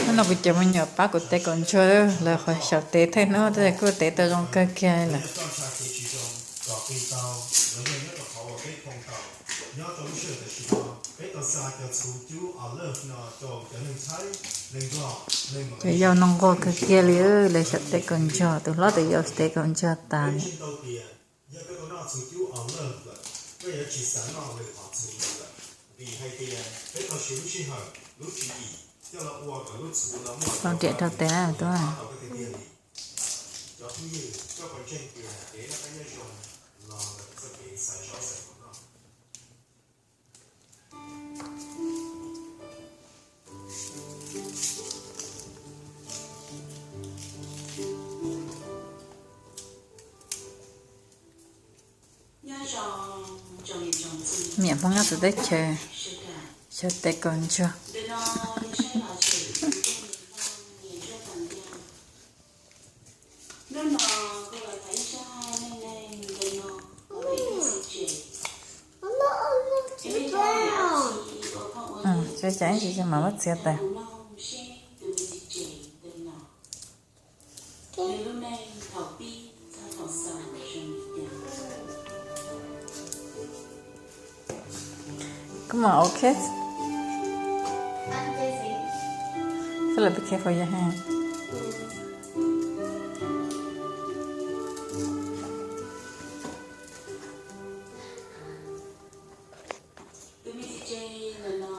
Hnub no kuv cov me nyuam pab kuv tev kaum ntsuag, lawv qhov xyaum tev thawj hnub tab sis kuj tev tau zoo kawg kiag li lawm. Cov yau no nquag kawg kiag li, lawv xyaum tev kaum ntsuag, tus hlob tus yau tev kaum ntsuag tas li. Tau riam rau tes na tub. Niam Hmoob nyob txawv teb chaws, xyaum tev kaum ntsuag. Tsis cas, ib ntsis mam muab txiav tas. Come on, okay. Feel like be careful your hand.